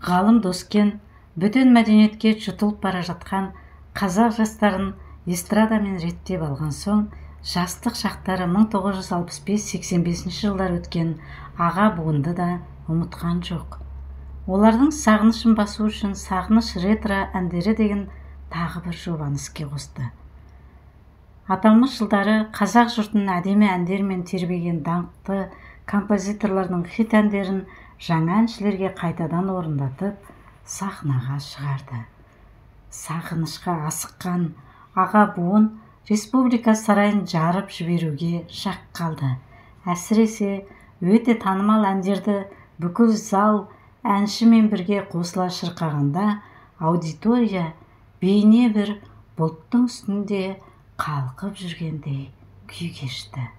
Ғалым Доскен бөтен мәдениетке жұтылып бара жатқан қазақ жастарын эстрадамен реттеп алған соң, жастық шақтары 1965-85 жылдар өткен аға буынды да ұмытқан жоқ. Олардың сағынышын басу үшін «Сағыныш ретро әндері» деген тағы бір жобаны іске қосты. Аталмыш жылдары қазақ жұртын әдемі әндермен тербеген даңқты композиторлардың хит әндерін жаңа әншілерге қайтадан орындатып, сахнаға шығарды. Сағынышқа асыққан аға буын Республика сарайын жарып жіберуге шақ қалды. Әсіресе өте танымал әндерді бүкіл зал әншімен бірге қосыла шырқағанда, аудитория бейне бір бұлттың үстінде қалқып жүргендей күй кешті.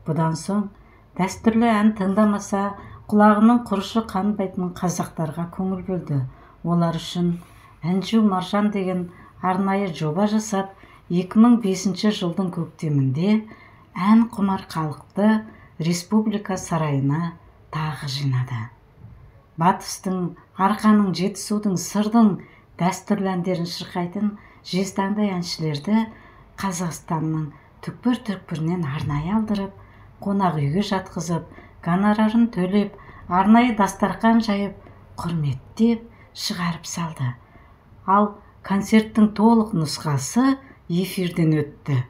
Бұдан соң дәстүрлі ән тыңдамаса, құлағының құрышы қанбайтын қазақтарға көңіл бөлді. Олар үшін «Інжу маржан» деген арнайы жоба жасап, 2005 жылдың көктемінде ән құмар халықты Республика сарайына тағы жинады. Батыстың, Арқаның, Жетісудың, Сырдың дәстүрлі әндерін шырқайтын жезтаңдай әншілерді Қазақстанның түкпір-түкпірінен арнайы алдырып, қонақ үйге жатқызып, гонорарын төлеп, арнайы дастарқан жайып, құрметтеп шығарып салды. Ал концерттің толық нұсқасы эфирден өтті.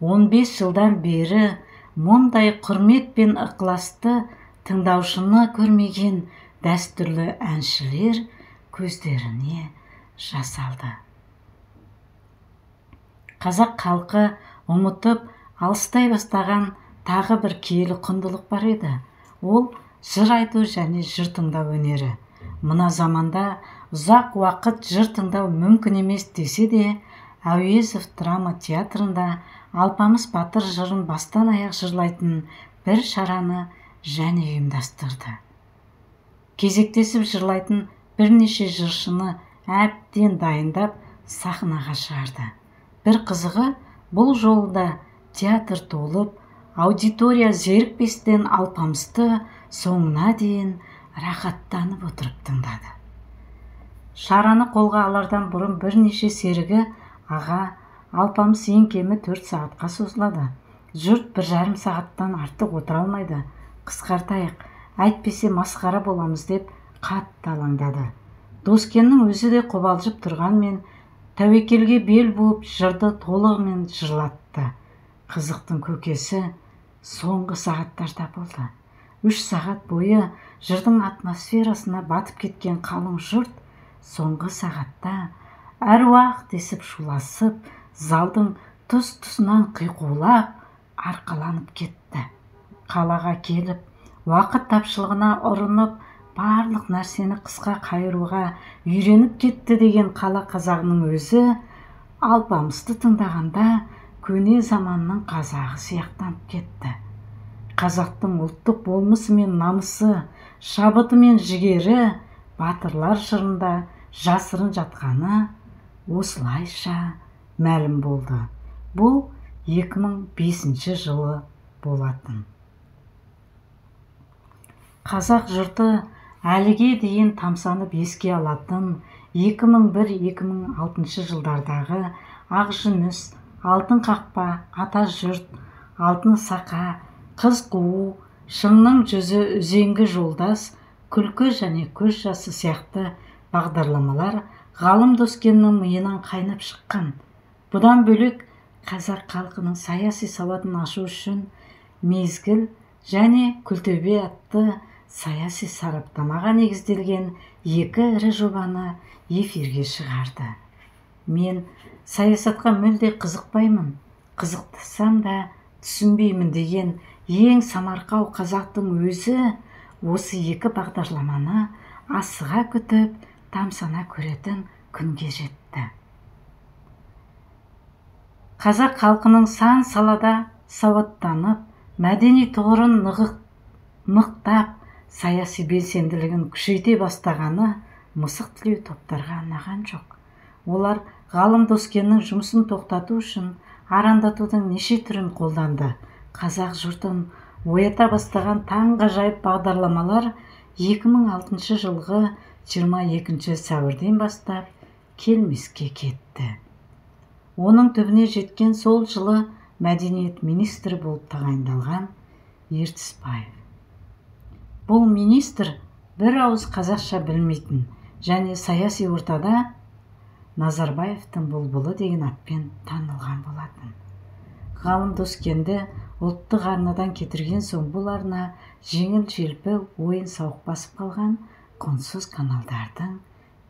15 жылдан бері мұндай құрмет пен ықыласты тыңдаушыны көрмеген дәстүрлі әншілер көздеріне жас алды. Қазақ халқы ұмытып, алыстай бастаған тағы бір киелі құндылық бар еді. Ол жыр айту және жыр тыңдау өнері. Мына заманда ұзақ уақыт жыр тыңдау мүмкін емес десе де, Әуезов драма театрында Алпамыс батыр жырын бастан аяқ жырлайтын бір шараны және ұйымдастырды. Кезектесіп жырлайтын бірнеше жыршыны әбден дайындап, сахнаға шығарды. Бір қызығы, бұл жолы да театр толып, аудитория зерікпестен Алпамысты соңына дейін рахаттанып отырып тыңдады. Шараны қолға алардан бұрын бірнеше серігі: «Аға, Алпамыс ең кемі 4 сағатқа созылады. Жұрт 1,5 сағаттан артық отыра алмайды. Қысқартайық, әйтпесе масқара боламыз», – деп қатты алаңдады. Доскеннің өзі де қобалжып тұрғанмен, тәуекелге бел буып, жырды толығымен жырлатты. Қызықтың көкесі соңғы сағаттарда болды. 3 сағат бойы жырдың атмосферасына батып кеткен қалың жұрт соңғы сағатта әруақ десіп шуласып, залдың тұс-тұсынан қиқулап, арқаланып кетті. Қалаға келіп, уақыт тапшылығына ұрынып, барлық нәрсені қысқа қайыруға үйреніп кетті деген қала қазағының өзі Алпамысты тыңдағанда көне заманның қазағы сияқтанып кетті. Қазақтың ұлттық болмысы мен намысы, шабыты мен жігері батырлар жырында жасырын жатқаны осылайша мәлім болды. Бұл 2005 жылы болатын. Қазақ жұрты әліге дейін тамсанып еске алатын 2001-2006 жылдардағы Ақжүніс, Алтын қақпа, Ата жұрт, Алтын сақа, Қыз қуу, Шыңның жүзі, Үзеңгі жолдас, Күлкі және көз жасы сияқты бағдарламалар Ғалым Доскеннің миынан қайнап шыққан. Бұдан бөлек, қазақ халқының саяси сауатын ашу үшін «Мезгіл» және «Күлтөбе» атты саяси сараптамаға негізделген екі ірі жобаны эфирге шығарды. «Мен саясатқа мүлде қызықпаймын, қызықтасам да түсінбеймін» деген ең самарқау қазақтың өзі осы екі бағдарламаны асыға күтіп, тамсана көретін күнге жетті. Қазақ халқының сан салада сауаттанып, мәдени тұғырын нықтап, саяси белсенділігін күшейте бастағаны мысық тілеу топтарға ұнаған жоқ. Олар Ғалым Доскеннің жұмысын тоқтату үшін арандатудың неше түрін қолданды. Қазақ жұртын оята бастаған таңғажайып бағдарламалар 2006 жылғы 22 сәуірден бастап келмеске кетті. Оның түбіне жеткен сол жылы мәдениет министрі болып тағайындалған Ертісбаев. Бұл министр бір ауыз қазақша білмейтін және саяси ортада Назарбаевтың бұлбұлы деген атпен танылған болатын. Ғалым Доскенді ұлттық арнадан кетірген соң бұл арна жеңіл-желпі ойын-сауық басып қалған құнсыз каналдардың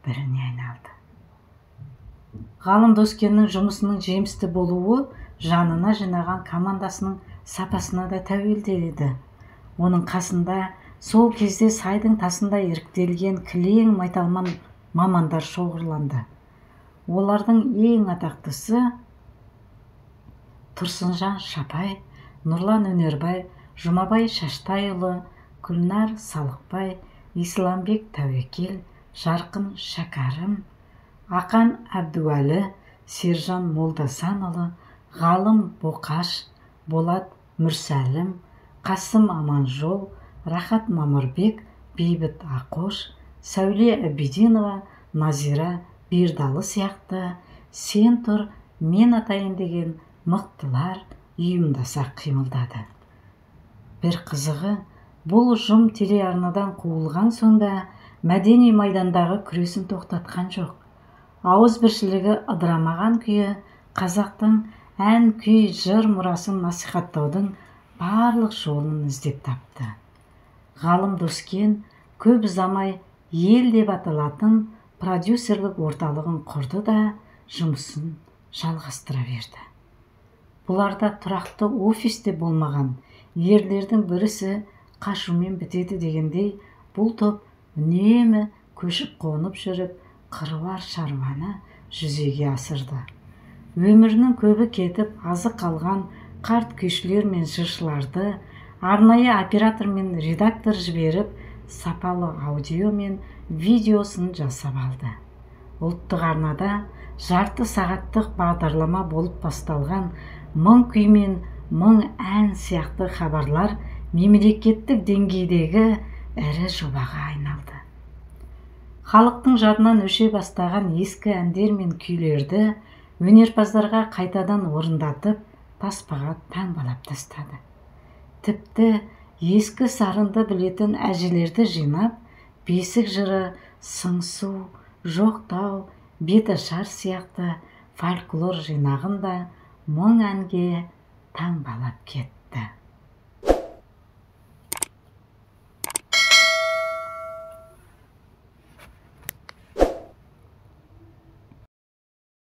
біріне айналды. Ғалым Доскеннің жұмысының жемісті болуы жанына жинаған командасының сапасына да тәуелді еді. Оның қасында сол кезде сайдың тасында іріктелген кілең майталман мамандар шоғырланды. Олардың ең атақтысы Тұрсынжан Шапай, Нұрлан Өнербай, Жұмабай Шаштайұлы, Гүлнар Салықбай, Исламбек Тәуекел, Жарқын Шәкәрім, Ақан Әбдуәлі, Сержан Молдасанұлы, Ғалым Боқаш, Болат Мүрсәлім, Қасым Аманжол, Рахат Мамырбек, Бейбіт Ақош, Сәуле Әбидинова, Назира Бердалы сияқты сен тұр, мен атайын деген мықтылар ұйымдаса қимылдады. Бір қызығы, бұл ұжым телеарнадан қуылған соң да мәдени майдандағы күресін тоқтатқан жоқ. Ауызбіршілігі ыдырамаған күйі қазақтың ән, күй, жыр мұрасын насихаттаудың барлық жолын іздеп тапты. Ғалым Доскен көп ұзамай ел деп аталатын продюсерлік орталығын құрды да жұмысын жалғастыра берді. Бұларда тұрақты офисте болмаған ерлердің бірісі қашумен бітеді дегендей, бұл топ үнемі көшіп қонып жүріп қыруар шаруаны жүзеге асырды. Өмірінің көбі кетіп, азы қалған қарт күйшілер мен жыршыларды арнайы оператор мен редактор жіберіп, сапалы аудио мен видеосын жасап алды. Ұлттық арнада жарты сағаттық бағдарлама болып басталған мың күй мен мың ән сияқты хабарлар мемлекеттік деңгейдегі ірі жобаға айналды. Халықтың жадынан өше бастаған ескі әндер мен күйлерді өнерпаздарға қайтадан орындатып, таспаға таңбалап тастады. Тіпті ескі сарынды білетін әжелерді жинап, бесік жыры, сыңсу, жоқтау, беташар сияқты фольклор жинағын да мың әнге таңбалап кетті.